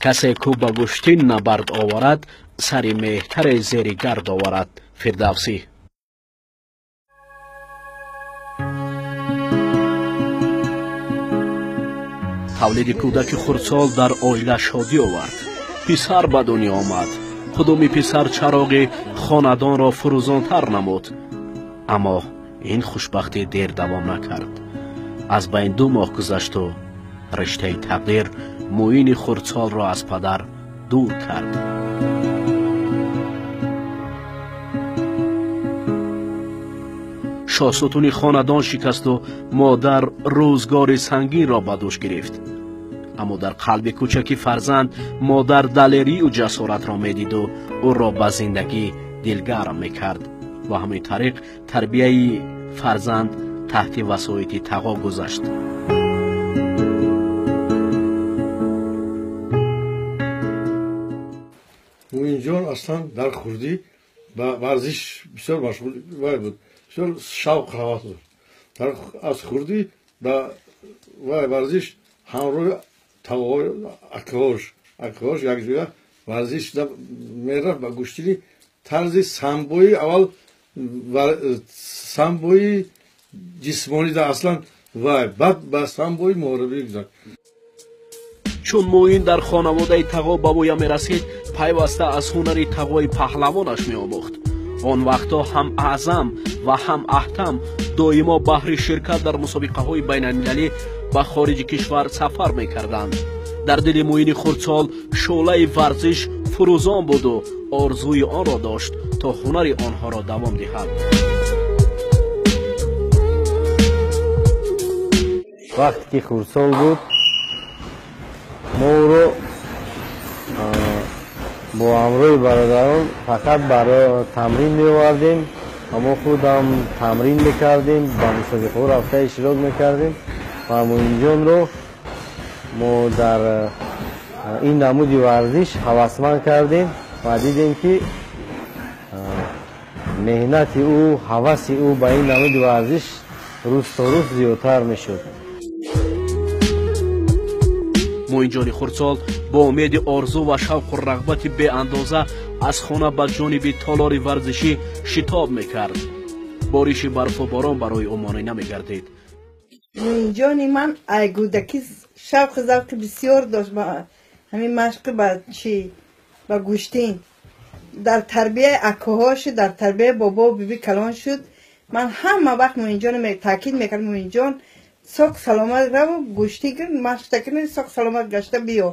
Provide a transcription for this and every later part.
Касе ку ба гӯштин набард оварад, сари меҳтаре зери гард оварад. Фирдавсӣ. Тавлиди кӯдаки хурдсол дар оила шодӣ овард. Писар ба дунё омад. Қудуми писар чароғи хонадонро фурӯзонтар намуд. Аммо ин хушбахтӣ дер давом накард. Аз байн 2 моҳ гузашту риштаи тақдир Муини хурдсолро аз падар дур кард. Шоҳсутуни хонадон шикасту модар рӯзгори сангинро ба дӯш гирифт. Аммо дар қалби кӯчаки фарзанд модар далерию ҷасоратро медиду ӯро ба зиндагӣ дилгарм мекард. Ба ҳамин тариқ тарбияи фарзанд таҳти васоити тағо гузашт. Муинҷон аслан дар хурдӣ ба варзиш бисёр машғул буд, бисёр шавқ ҳавас дошт. Аз хурдӣ ба варзиш ҳамроҳи тағои акаҳош якҷоя варзиш мерафт. Ба гӯштини тарзи самбои аввал, самбои ҷисмонӣ да аслан вай, баъд ба самбои муҳорибӣ гузашт. Чун Муин дар хонаводаи тағо ба воя мерасид, пайваста аз ҳунари тағои паҳлавонаш меомӯхт. Он вақтҳо ҳам Аъзам ва ҳам Аҳтам доимо баҳри ширкат дар мусобиқаҳои байналмилалӣ ба хориҷи кишвар сафар мекарданд. Дар дили Муини хурдсол шӯълаи варзиш фурӯзон буду орзуи онро дошт, то ҳунари онҳоро давом диҳад. Вақте ки хурдсол буд, мо ӯро бо ҳамроҳи бародарон фақат барои тамрин меовардем ва мо худам тамрин мекардем, ба мусобиқаҳо рафта иштирок мекардем ва Муинҷонро мо дар ин намуди варзиш ҳавасманд кардем ва дидем, ки меҳнати ӯ, ҳаваси ӯ ба ин намуди варзиш рӯз то рӯз зиёдтар мешуд. Муинҷони хурдсол бо умеди орзу ва шавқу рағбати беандоза аз хона ба ҷониби толори варзишӣ шитоб мекард. Бориши барфу борон барои ӯ монеъ намегардид. Муинҷони ман ай кӯдакӣ шавқу завқи бисёр дошт ба ҳамин машқи ба чӣ, ба гӯштин. Дар тарбияи акоҳо шуд, дар тарбияи бобову биби калон шуд. Ман ҳама вақт Муинҷонро таъкид мекардам: Муинҷон, соқ саломат раву гӯштӣ гир, машқ кунӣ, соқ саломат гашта биё.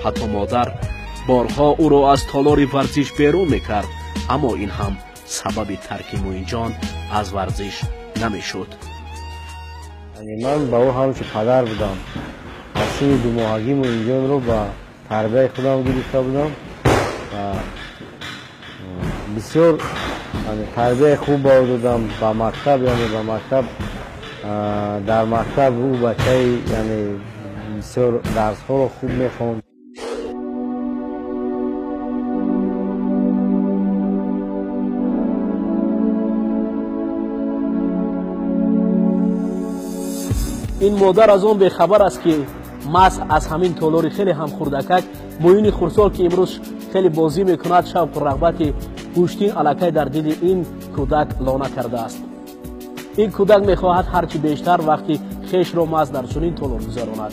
Ҳатто модар борҳо ӯро аз толори варзиш берун мекард, аммо ин ҳам сабаби тарки Муинҷон аз варзиш намешуд. Ман ба ӯ ҳамчун падар будам. Аз синни думоҳагӣ Муинҷонро ба тарбияи худам гирифта будам ва бисёр тарбияи хуб ба ӯ додам. Ба мактаб, яъне ба мактаб, дар мактаб ӯ бачаи, яъне бисёр дарсҳоро хуб мехонд. Ин модар аз он бехабар аст, ки маҳз аз ҳамин толори хеле ҳам хурдакак Муини хурдсол, ки имрӯз хеле бозӣ мекунад, шавқу рағбати гӯштин аллакай дар дили ин кӯдак лона кардааст. Ин кӯдак мехоҳад ҳарчи бештар вақти хешро маҳз дар чунин толор гузаронад.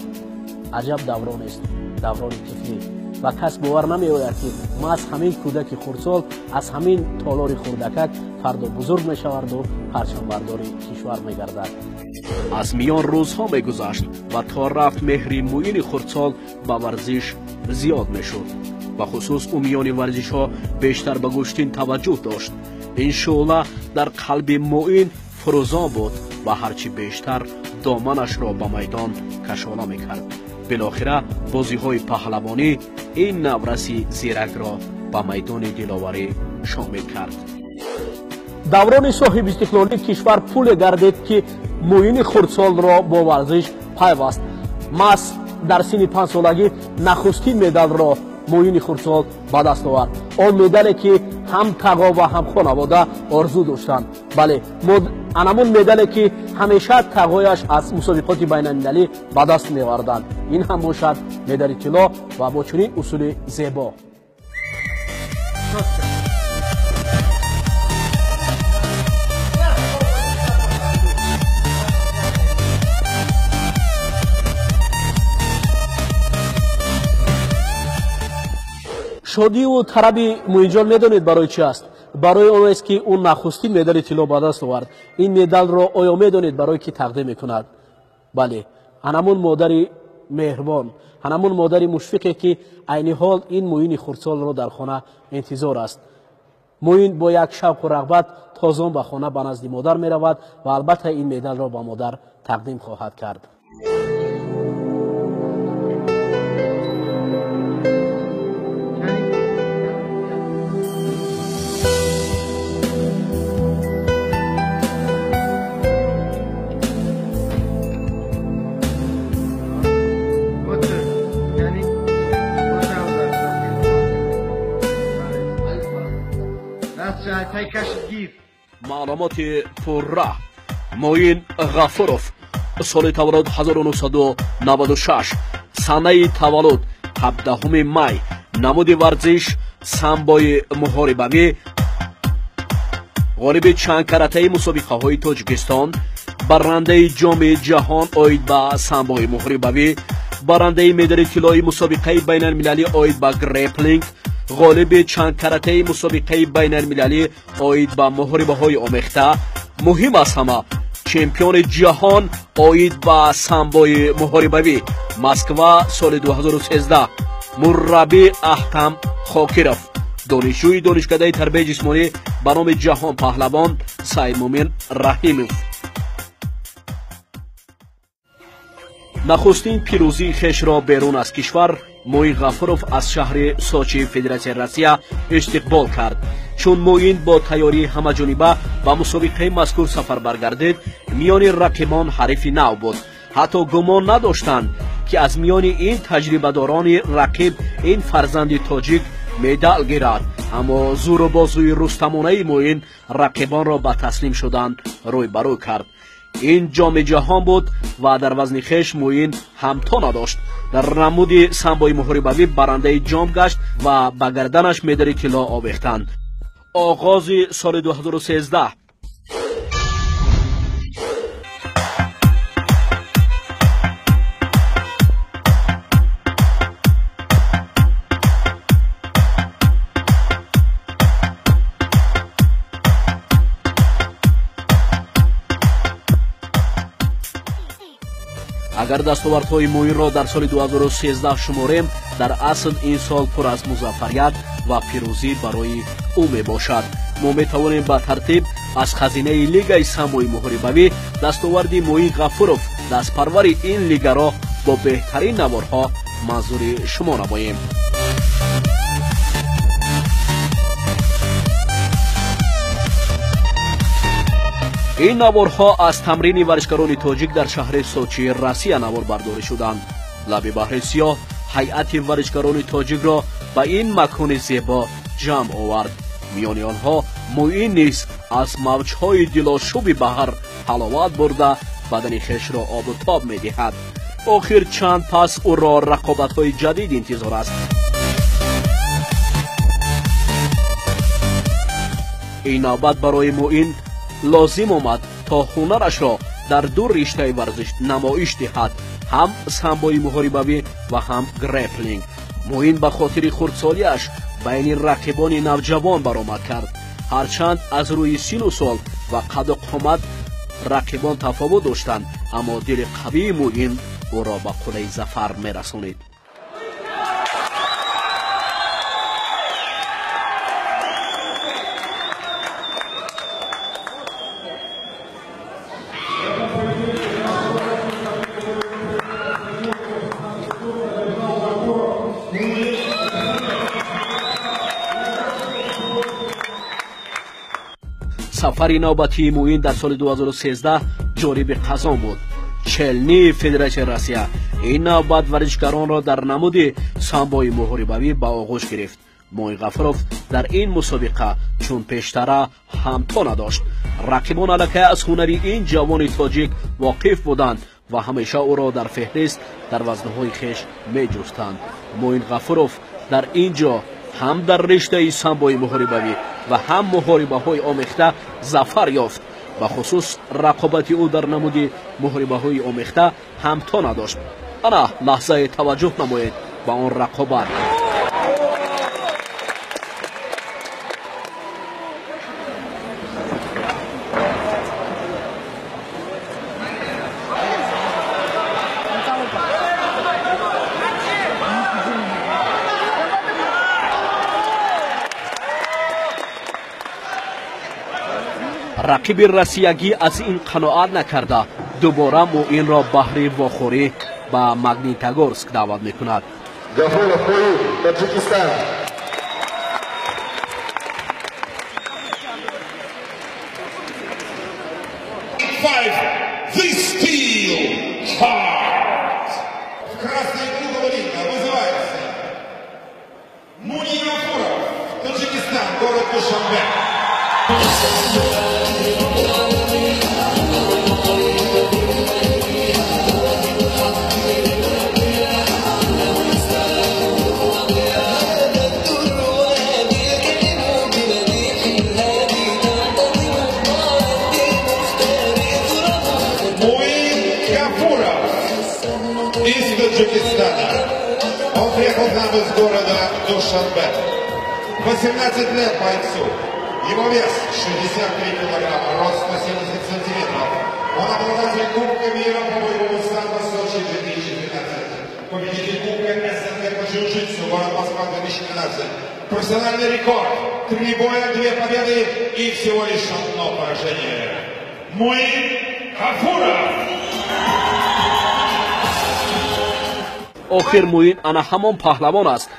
Аҷаб давронест, даврони тифлӣ, ва кас бовар намеояд, ки маҳз ҳамин кӯдаки хурдсол аз ҳамин толори хурдакак фардо бузург мешаваду парчамбардори кишвар мегардад. Аз миён рӯзҳо мегузашт ва то рафт меҳри Муини хурдсол ба варзиш зиёд мешуд. Ба хусус ӯ миёни варзишҳо бештар ба гӯштин таваҷҷӯҳ дошт. Ин шӯъла дар қалби Муин фурӯзон буд ва ҳарчи бештар доманашро ба майдон кашола мекард. Билохира бозиҳои паҳлавонӣ ин навраси зиракро ба майдони диловарӣ шомил кард. Даврони соҳибистиқлолии кишвар пуле гардид, ки Муини хурдсолро бо варзиш пайваст. Маҳз дар синни 5 солагӣ нахустин медалро Муини хурдсол ба даст овард. Он медале ки ҳам тағо ва ҳам хонавода орзу доштанд. Бале, анамун медале ки ҳамеша тағояш аз мусобиқоти байналмилалӣ ба даст меоварданд. Ин ҳам бошад медали тилло ва бо чунин усули зебо. Шодиву тараби Муинҷон медонед барои чи аст? Барои он аст ки ӯ нахустин медали тилло ба даст овард. Ин медалро оё медонед барои ки тақдим мекунад? Бале, ҳанамун модари меҳрбон, ҳанамун модари мушфиқе ки айни ҳол ин Муини хурдсолро дар хона интизор аст. Муин бо як шавқу рағбат тозон ба хона ба назди модар меравад ва албатта ин медалро ба модар тақдим хоҳад кард. Маълумоти пурра. Муин Ғафуров, соли таваллуд 1996, санаи таваллуд 17 май, намуди варзиш самбои муҳорибавӣ, ғолиби чанд каратаи мусобиқаҳои Тоҷикистон, баррандаи ҷоми ҷаҳон оид ба самбои муҳорибавӣ, баррандаи медали тиллои мусобиқаи байналмилалӣ оид ба греплинг, ғолиби чанд каратаи мусобиқаи байналмилалӣ оид ба муҳорибаҳои омехта, муҳим аз ҳама чемпиони ҷаҳон оид ба самбои муҳорибавӣ, Москва соли 2013, мураббӣ Аҳтам Хокиров, донишҷӯи донишкадаи тарбияи ҷисмонӣ ба номи Ҷаҳон Паҳлавон Саидмумин Раҳимов. Нахустин пирӯзии хешро берун аз кишвар Муин Ғафуров аз шаҳри Сочи Федератсияи Россия истиқбол кард. Чун Муин бо тайёрии ҳамаҷониба ба мусобиқаи мазкур сафар баргардид, миёни рақибон ҳарифи нав буд. Ҳатто гумон надоштанд, ки аз миёни ин таҷрибадорони рақиб ин фарзанди тоҷик медал гирад. Аммо зӯру бозӯи рустамонаи Муин рақибонро ба таслим шудан рӯйбарӯ кард. Ин ҷоми ҷаҳон буд ва дар вазни хеш Муин ҳамто надошт. Дар намуди самбои муҳорибавӣ барандаи ҷом гашт ва ба гарданаш медали тилло овехтанд. Оғози соли 2013 агар дастовардҳои Муинро дар соли 2013 шуморем, дар асл ин сол пур аз музаффарият ва пирӯзӣ барои ӯ мебошад. Мо метавонем ба тартиб аз хазинаи лигаи самбои муҳорибавӣ дастоварди Муин Ғафуров, дастпарвари ин лигаро бо беҳтарин наворҳо манзури шумо намоем. Ин наворҳо аз тамрини варзишгарони тоҷик дар шаҳри Сочи Россия наворбардорӣ шуданд. Лаби баҳри Сиёҳ ҳайати варзишгарони тоҷикро ба ин макони зебо ҷамъ овард. Миёни онҳо Муин низ аз мавҷҳои дилошӯби баҳр ҳаловат бурда бадани хешро обу тоб медиҳад. Охир чанд пас ӯро рақобатҳои ҷадид интизор аст. Ин навбат барои Муин лозим омад то ҳунарашро дар ду риштаи варзиш намоиш диҳад, ҳам самбои муҳорибавӣ ва ҳам греплинг. Муин ба хотири хурдсолиаш байни рақибони навҷавон баромад кард. Ҳарчанд аз рӯи сину сол ва қаду қомат рақибон тафовут доштанд, аммо дили қавии Муин ӯро ба қуллаи зафар мерасонид. Сафари навбатии Муин дар соли 2013 ҷониби Қазон буд. Челни Федератсияи Россия. Ин навбат варзишгаронро дар намуди самбои муҳорибавӣ ба оғӯш гирифт. Муин Ғафуров дар ин мусобиқа чун пештара ҳамто надошт. Рақибон аллакай аз ҳунари ин ҷавони тоҷик воқиф буданд ва ҳамеша ӯро дар феҳрист дар вазнҳои хеш меҷустанд. Муин Ғафуров дар ин ҷо ҳам дар риштаи самбои муҳорибавӣ ва ҳам муҳорибаҳои омехта зафар ёфт. Ба хусус рақобати ӯ дар намуди муҳорибаҳои омехта ҳамто надошт. Ана лаҳзае таваҷҷӯҳ намоед ба он рақобат. Рақиби россиягӣ аз ин қаноат накарда дубора Муинро баҳри вохӯрӣ ба Магнитогорск даъват мекунад. Гафуров Муин, Таджикистан. The Steel Heart. В красный угол ринга вызывается Муин Гафуров, Таджикистан, город Душанбе. Из Таджикистана. Он приехал к нам из города Душанбе. 18 лет бойцу. Его вес 63 килограмма, рост 170 сантиметров. Он обладатель Кубка мира по боевому самбо Сочи 2012. Победитель Кубка СНГ по джиу-джитсу, город Москва 2012. Профессиональный рекорд. 3 боя, 2 победы и всего лишь одно поражение. Муин Гафуров! Охир Муин ана ҳамон паҳлавон аст,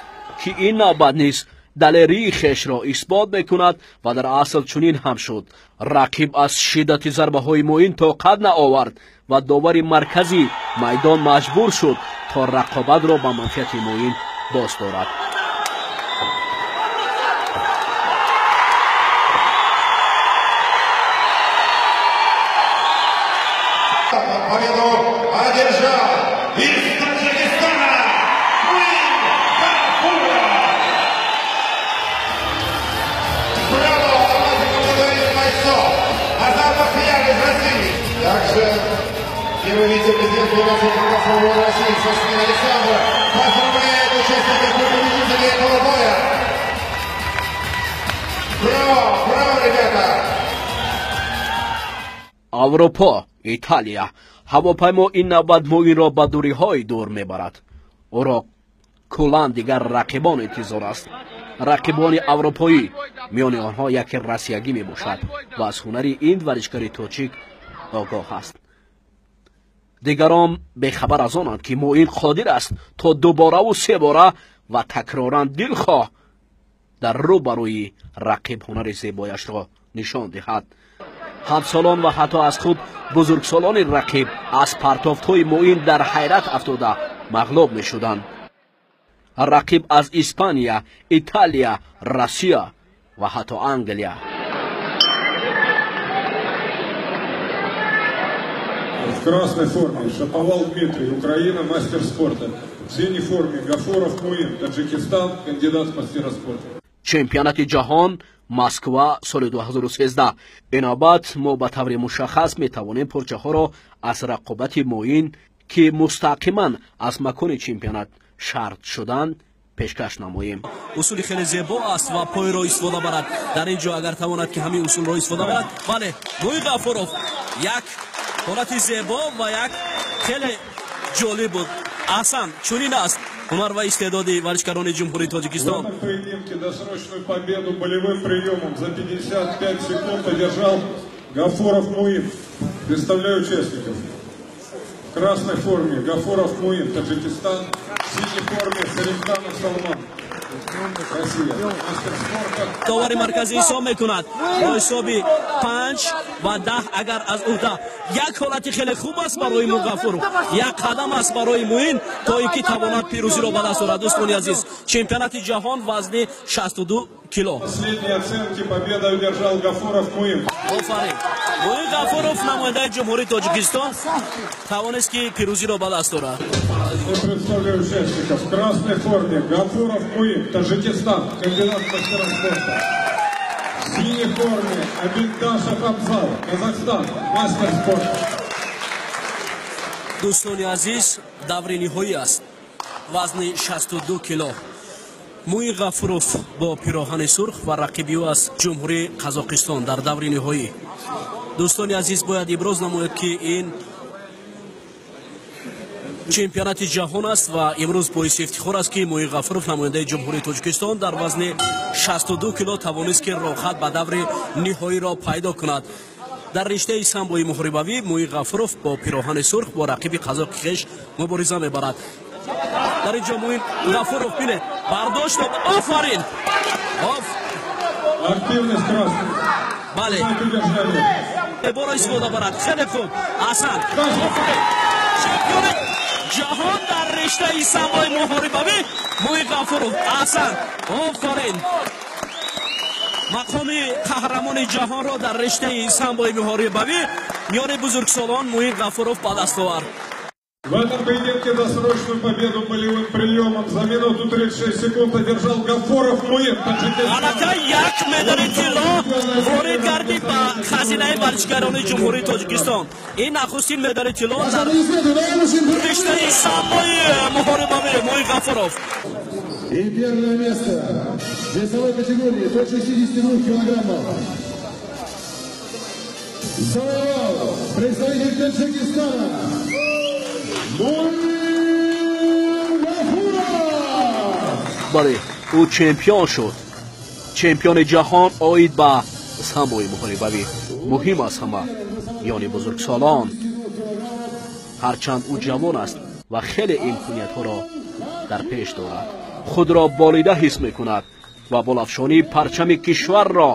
ки ин навбат низ далерии хешро исбот мекунад ва дар асл чунин ҳам шуд. Рақиб аз шиддати зарбаҳои Муин тоқат наовард ва довари маркази майдон маҷбур шуд то рақобатро ба манфиати Муин боз дорад. Победу одержал из Таджикистана Муин Гафуров! Браво! Давайте поблагодарим бойцов! Азат Бахтияр из России! Также первый вице-президент Федерации борьбы России Сосмин Александр поздравляет участников и победителей этого боя! Браво! Браво, ребята! Аврупо, Италия. Ҳавопаймо ин навбат Муинро ба дуриҳои дур мебарад. Ӯро куллан дигар рақибон интизор аст. Рақибони аврупоӣ, миёни онҳо яке россиягӣ мебошад ва аз ҳунари ин варзишгари тоҷик огоҳ аст. Дигарон бехабар аз онанд, ки Муин қодир аст то дубораву себора ва такроран дилхоҳ дар рӯ ба рӯи рақиб ҳунари зебояшро нишон диҳад. Ҳамсолон ва ҳатто аз худ бузургсолони рақиб аз партофтҳои Муин дар ҳайрат афтода мағлуб мешуданд. Рақиб аз Испания, Италия, Россия ва ҳатто Англия. В красной форме Шаповал Дмитрий, Украина, мастер спорта. В синей форме Гафуров Муин, Таджикистан, кандидат в мастера спорта. Чемпионати ҷаҳон Москва соли 2013. Ин навбат мо ба таври мушаххас метавонем порчаҳоро аз рақобати Муин, ки мустақиман аз макони чемпионат шарт шуданд, пешкаш намоем. Усули хеле зебо аст ва пойро истифода барад. Дар ин ҷо агар тавонад, ки ҳамин усулро истифода барад, бале, Муин Ғафуров як ҳолати зебо ва як хеле ҷолиб буд. Аҳсан, чунин аст ҳунар ва истеъдоди варзишгарони Ҷумҳурии Тоҷикистон. В этом поединке досрочную победу болевым приемом за 55 секунд одержал Гафуров Муин. Представляю участников. В красной форме Гафуров Муин, Таджикистан. В синей форме Салимханов Салман, Россия. Мастер спорта. Довари марказӣ ҳисоб мекунад бо ҳисоби 5 ва 10. Агар аз уҳда як ҳолати хеле хуб аст барои Муғафуров, як қадам аст барои Муин, то ин ки тавонад пирӯзиро ба даст орад. Дӯстони азиз, чемпионати ҷаҳон, вазни 62 кило. Последние оценки, победу одержал Гафуров Муин. Офарин! Муин Ғафуров, намояндаи Ҷумҳурии Тоҷикистон, тавонист, ки пирӯзиро ба даст орад. Я представляю участников. В красной форме Гафуров Муин, Таджикистан, кандидат в мастера спорта. В синей форме Абильдашев Абзал, Казахстан, мастер спорта. Дӯстони азиз, даври ниҳоӣ аст, вазни 62 кило. Муин Ғафуров бо пироҳани сурх ва рақиби ӯ аз Ҷумҳурии Қазоқистон дар даври ниҳоӣ. Дӯстони азиз, бояд иброз намояд, ки ин чемпионати ҷаҳон аст ва имрӯз боиси ифтихор аст, ки Муин Ғафуров, намояндаи Ҷумҳурии Тоҷикистон, дар вазни 62 кило тавонист, ки роҳхат ба даври ниҳоиро пайдо кунад. Дар риштаи самбои муҳорибавӣ Муин Ғафуров бо пироҳани сурх бо рақиби қазоқи хеш мубориза мебарад. Дар ин ҷо Муин Ғафуров, бинед, бардошт. Офарин! Активность красных. Бале. Знак удержания. Боро истифода барад. Хеле хуб, аҳсан! Чемпиони ҷаҳон дар риштаи самбои муҳорибавӣ Муин Ғафуров. Аҳсан, офарин! Мақоми қаҳрамони ҷаҳонро дар риштаи самбои муҳорибавӣ миёни бузургсолон Муин Ғафуров ба даст овард. В этом поединке досрочную победу болевым приемом за минуту 36 секунд одержал Гафуров Муин, Таджикистан. Аллакай як медали тилло ворид гардид ба хазинаи варзишгарони Ҷумҳурии Тоҷикистон. Ин нахустин медали тилло дар риштаи самбои муҳорибавӣ, Муин Ғафуров. И первое место в весовой категории до 62 килограммов завоевал представитель Таджикистана Муин Гафуров! Бале, ӯ чемпион шуд, чемпиони ҷаҳон оид ба самбои муҳорибавӣ, муҳим аз ҳама миёни бузургсолон. Ҳарчанд ӯ ҷавон аст ва хеле имкониятҳоро дар пеш дорад, худро болида ҳис мекунад ва болафшонии парчами кишварро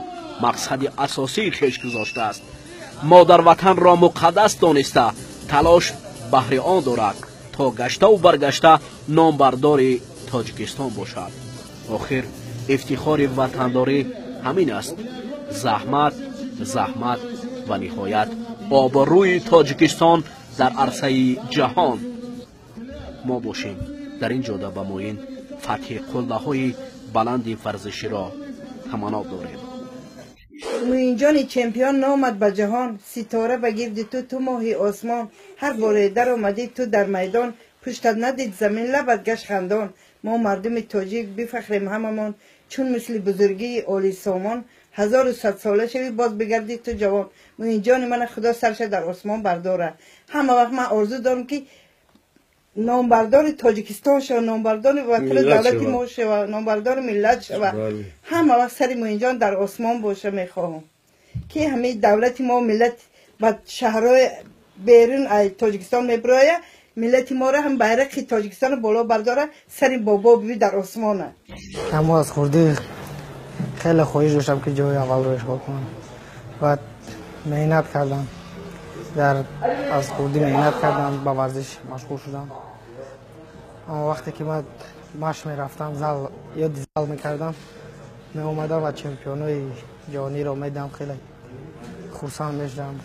мақсади асосии хеш гузоштааст. Модарватанро муқаддас дониста, талош баҳри он дорад, то гаштаву баргашта номбардори Тоҷикистон бошад. Охир ифтихори ватандорӣ ҳамин аст: заҳмат, заҳмат ва ниҳоят обрӯи Тоҷикистон дар арсаи ҷаҳон. Мо бошем, дар ин ҷода ба Муин фатҳи қуллаҳои баланди варзиширо таманно дорем. Муинҷони чемпион, номад ба ҷаҳон ситора ба гирди ту, ту моҳи осмон. Ҳар боре даромадӣ ту дар майдон, пуштат надид замин, лабат гашт хандон. Мо мардуми тоҷик бифахрем ҳамамон, чун мисли бузургии олисомон. Ҳазору садсола шавӣ, боз бигардӣ ту ҷавон. Муинҷони мана Худо сарша дар осмон бардора. Ҳама вақт ман орзу дорам, ки номбардори Тоҷикистон шава, номбардори ватани давлати мо шава, номбардори миллат шава. Ҳама вақт сари Муинҷон дар осмон боша. Мехоҳам, ки ҳамаи давлати мо, миллат ба шаҳрҳои берун аз Тоҷикистон мебироя, миллати моро ҳам байрақи Тоҷикистонро боло бардора, сари бобо биби дар осмона. Аммо аз хурдӣ хеле хоҳиш доштам, ки ҷои аввалро ишғол кунам ва меҳнат кардам. Дар аз хурдӣ меҳнат кардам, ба варзиш машғул шудам. Аммо вақте ки ман машқ мерафтам, зал ёди зал мекардам, меомадам ва чемпионои ҷаҳониро медидам, хеле хурсанд мешудам.